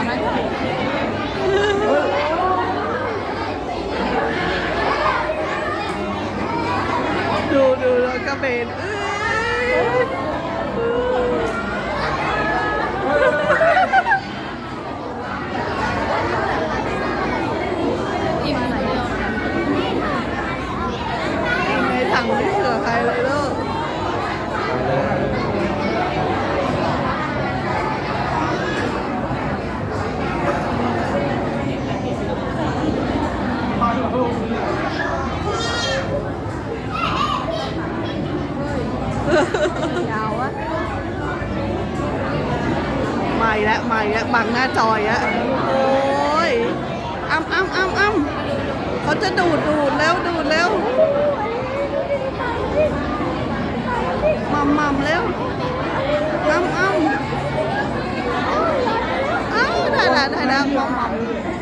ດູ ດູ ແລ້ວກະເປັນ ເອີຍ ໃນຖັງນີ້ເສືອໃຄເລີຍເດີ. ມາອີກແລ້ວ ມາອີກແລ້ວ ບັງໜ້າຈໍອີກແລ້ວ. ໂອ້ຍ ອ້ຳ ອ້ຳ ອ້ຳ ອ້ຳ ເຂົາຈະດູດ ດູດແລ້ວ ດູດແລ້ວ ໝ່ຳ ໝ່ຳແລ້ວ ອ້ຳ ອ້ຳ ອ້າ ໄດ້ລະ ໄດ້ລະ ໝ່ຳ ໝ່ຳ.